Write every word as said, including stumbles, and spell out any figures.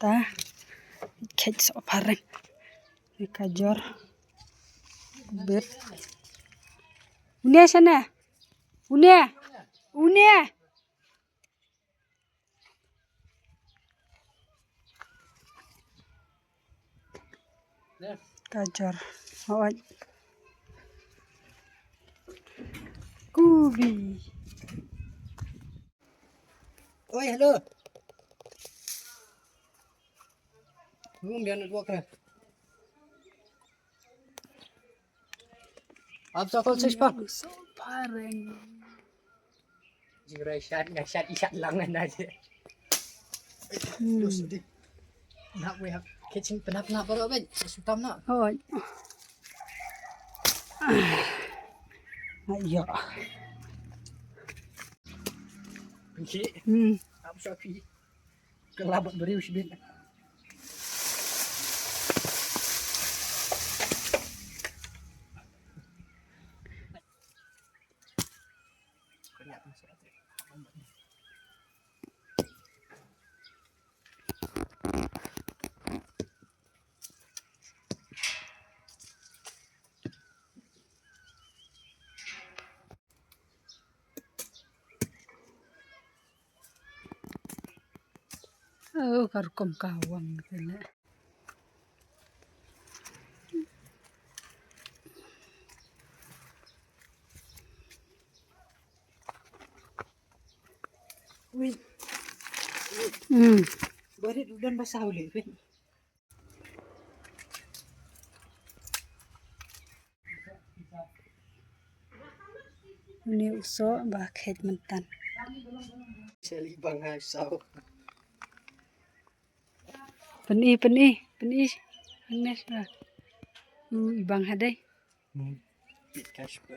Ta khet soh phareng. Ni ka jor. Bet. Une shane. Une. Une. Ka jor. Hoi. Kubi. Oi, hello. Ngum bian network na. Ap sa kol six pack. So phareng. Jingrai shat nga shat i shat lang na je. Hmm. Nak we hap kitchen penap penap baru ben. Sutam nak. Hoi. Ayo. Pengki. Hmm. Ap sa pi. Kelabat beriu sibit. Oh, ka rukom ka wang tene. Wait. Hmm. Barit udan basah ulit, wait. Une u soh ba khet myntan. Seli bang hai sau. Pyni, pyni, pyni. Pyni sa. U i bang hadai. Hmm. Pit cash ba.